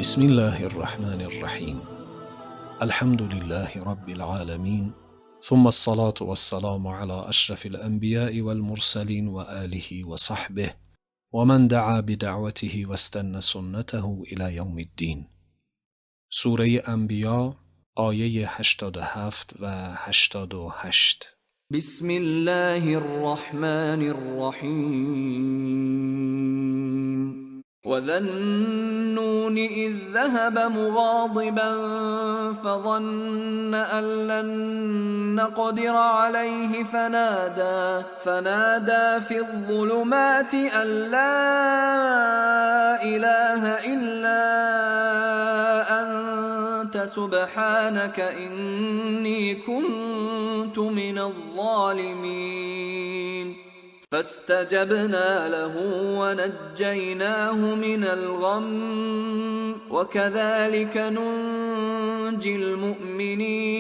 بسم الله الرحمن الرحیم. الحمد لله رب العالمین، ثم الصلاة والسلام على أشرف الأنبياء والمرسلين وآله وصحبه ومن دعا بدعوته واستنى سنته إلى يوم الدین. سوره انبیا آیه 87 و 88. بسم الله الرحمن الرحیم. وذا النون إذ ذهب مغاضبا فظن أن لن نقدر عليه فنادى في الظلمات أن لا إله إلا أنت سبحانك إني كنت من الظالمين. فاستجبنا له ونجيناه من الغم وكذلك ننجي المؤمنين.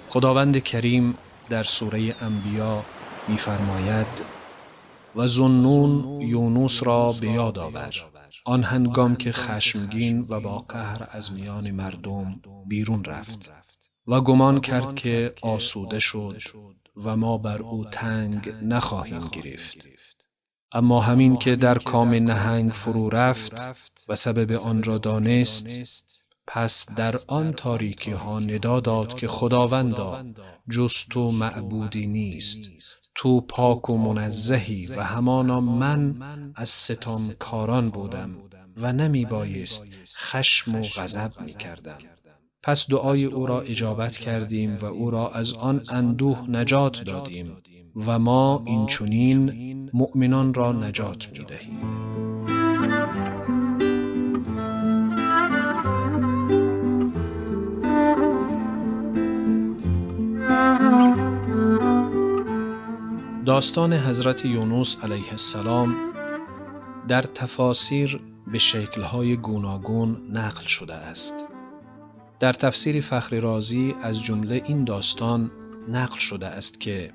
خداوند کریم در سوره انبیا می‌فرماید: و ذوالنون یونس را به یاد آور، آن هنگام که خشمگین و با قهر از میان مردم بیرون رفت و گمان کرد که آسوده شد و ما بر او تنگ نخواهیم گرفت. اما همین که در کام نهنگ فرو رفت و سبب آن را دانست، پس در آن تاریکی ها ندا داد که خداوندا، جز تو معبودی نیست، تو پاک و منزهی و همانا من از ستمکاران بودم و نمی بایست خشم و غضب می کردم. پس دعای او را اجابت کردیم و او را از آن اندوه نجات دادیم و ما اینچنین مؤمنان را نجات می دهیم. داستان حضرت یونس علیه السلام در تفاسیر به شکل‌های گوناگون نقل شده است. در تفسیر فخر رازی از جمله این داستان نقل شده است که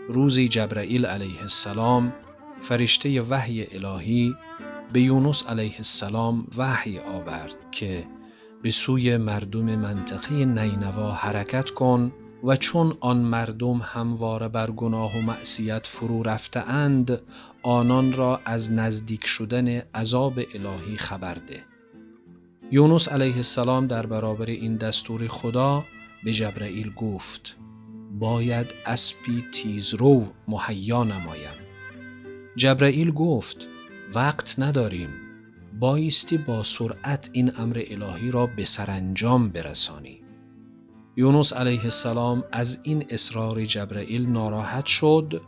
روزی جبرائیل علیه السلام، فرشته وحی الهی، به یونس علیه السلام وحی آورد که به سوی مردم منطقه نینوا حرکت کن و چون آن مردم همواره بر گناه و معصیت فرو رفته اند، آنان را از نزدیک شدن عذاب الهی خبر ده. یونس علیه السلام در برابر این دستور خدا به جبرائیل گفت: باید اسبی تیزرو مهیا نمایم. جبرائیل گفت: وقت نداریم، بایستی با سرعت این امر الهی را به سرانجام برسانی. یونس علیه السلام از این اصرار جبرائیل ناراحت شد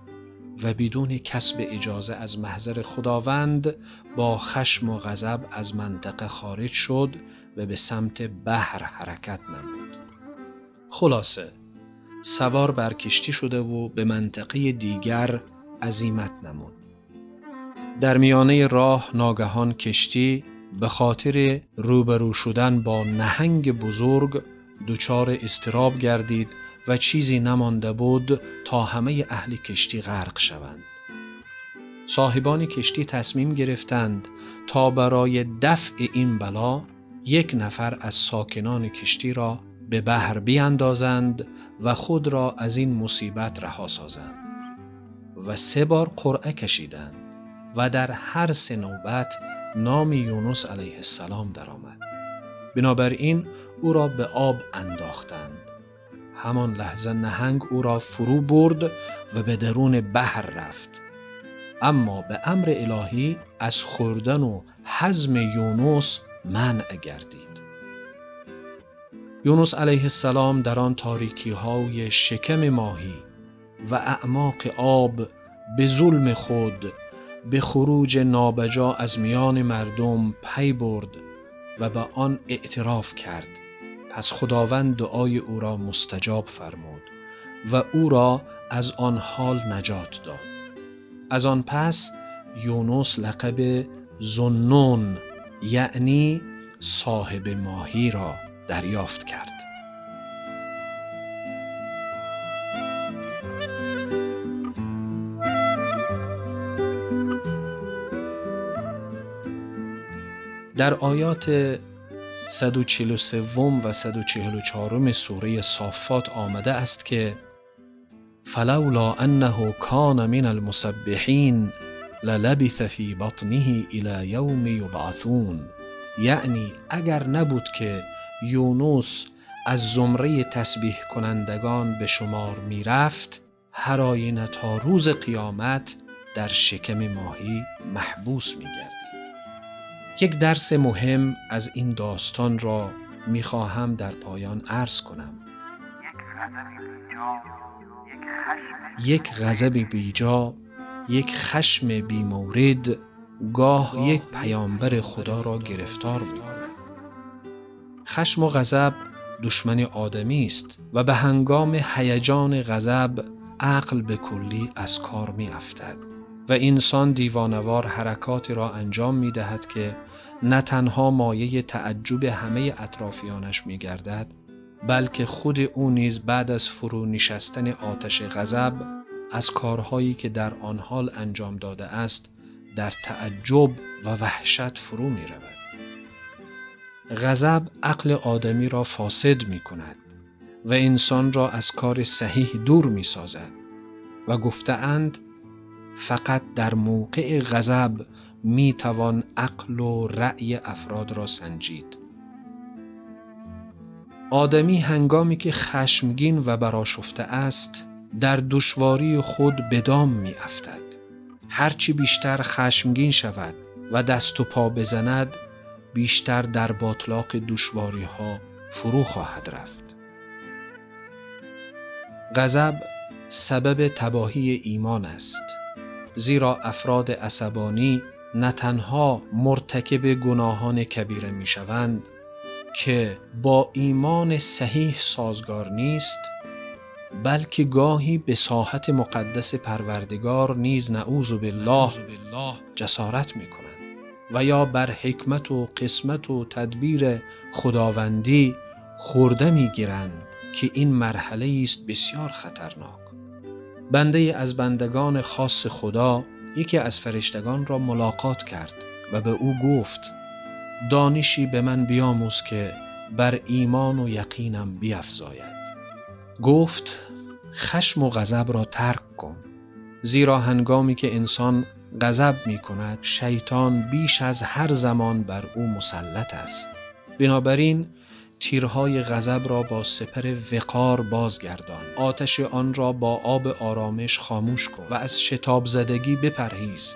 و بدون کسب اجازه از محضر خداوند با خشم و غضب از منطقه خارج شد و به سمت بحر حرکت نمود. خلاصه سوار بر کشتی شده و به منطقه دیگر عزیمت نمود. در میانه راه ناگهان کشتی به خاطر روبرو شدن با نهنگ بزرگ دچار اضطراب گردید و چیزی نمانده بود تا همه اهل کشتی غرق شوند. صاحبان کشتی تصمیم گرفتند تا برای دفع این بلا یک نفر از ساکنان کشتی را به بحر بیندازند و خود را از این مصیبت رها سازند. و 3 بار قرعه کشیدند و در هر 3 نوبت نام یونس علیه السلام درآمد. بنابراین او را به آب انداختند. همان لحظه نهنگ او را فرو برد و به درون بحر رفت. اما به امر الهی از خوردن و هضم یونس منع گردید. یونس علیه السلام در آن تاریکی های شکم ماهی و اعماق آب به ظلم خود به خروج نابجا از میان مردم پی برد و به آن اعتراف کرد. پس خداوند دعای او را مستجاب فرمود و او را از آن حال نجات داد. از آن پس یونس لقب ذوالنون یعنی صاحب ماهی را دریافت کرد. در آیات 143 و 144 سوره صافات آمده است که فلولا انه کان من المسبحین للبث فی بطنه الی یوم یبعثون، یعنی اگر نبود که یونس از زمره تسبیح کنندگان به شمار می رفت، هر آینه تا روز قیامت در شکم ماهی محبوس می گردید. یک درس مهم از این داستان را می خواهم در پایان عرض کنم. یک غضب بیجا، یک خشم بی مورد، گاه یک پیامبر خدا را گرفتار می کند. خشم و غضب دشمن آدمی است و به هنگام هیجان غضب عقل به کلی از کار می افتد و انسان دیوانوار حرکاتی را انجام می دهد که نه تنها مایه تعجب همه اطرافیانش می گردد، بلکه خود او نیز بعد از فرو نشستن آتش غضب از کارهایی که در آن حال انجام داده است در تعجب و وحشت فرو می رود. غضب عقل آدمی را فاسد می کند و انسان را از کار صحیح دور می سازد و گفته‌اند فقط در موقع غضب می توان عقل و رأی افراد را سنجید. آدمی هنگامی که خشمگین و برآشفته است در دشواری خود به دام می افتد. هرچی بیشتر خشمگین شود و دست و پا بزند، بیشتر در باطلاق دشواری ها فرو خواهد رفت. غضب سبب تباهی ایمان است، زیرا افراد عصبانی نه تنها مرتکب گناهان کبیره می شوند که با ایمان صحیح سازگار نیست، بلکه گاهی به ساحت مقدس پروردگار نیز نعوذ بالله جسارت می کنند و یا بر حکمت و قسمت و تدبیر خداوندی خورده می گیرند که این مرحله است بسیار خطرناک. بنده از بندگان خاص خدا یکی از فرشتگان را ملاقات کرد و به او گفت دانشی به من بیاموز که بر ایمان و یقینم بیفزاید. گفت خشم و غضب را ترک کن، زیرا هنگامی که انسان غضب می کند شیطان بیش از هر زمان بر او مسلط است. بنابراین تیرهای غضب را با سپر وقار بازگردان، آتش آن را با آب آرامش خاموش کن و از شتاب زدگی بپرهیز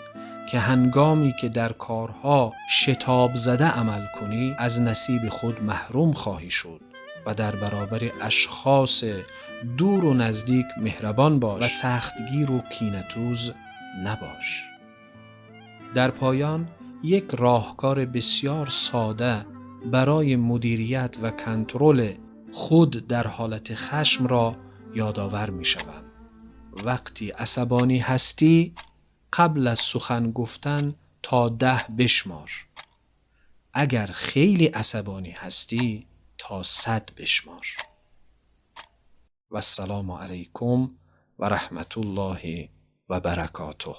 که هنگامی که در کارها شتاب زده عمل کنی از نصیب خود محروم خواهی شد و در برابر اشخاص دور و نزدیک مهربان باش و سختگیر و کینه‌توز نباش. در پایان یک راهکار بسیار ساده برای مدیریت و کنترل خود در حالت خشم را یادآور می شوم. وقتی عصبانی هستی قبل از سخن گفتن تا 10 بشمار. اگر خیلی عصبانی هستی تا 100 بشمار. و السلام علیکم و رحمت الله و برکاته.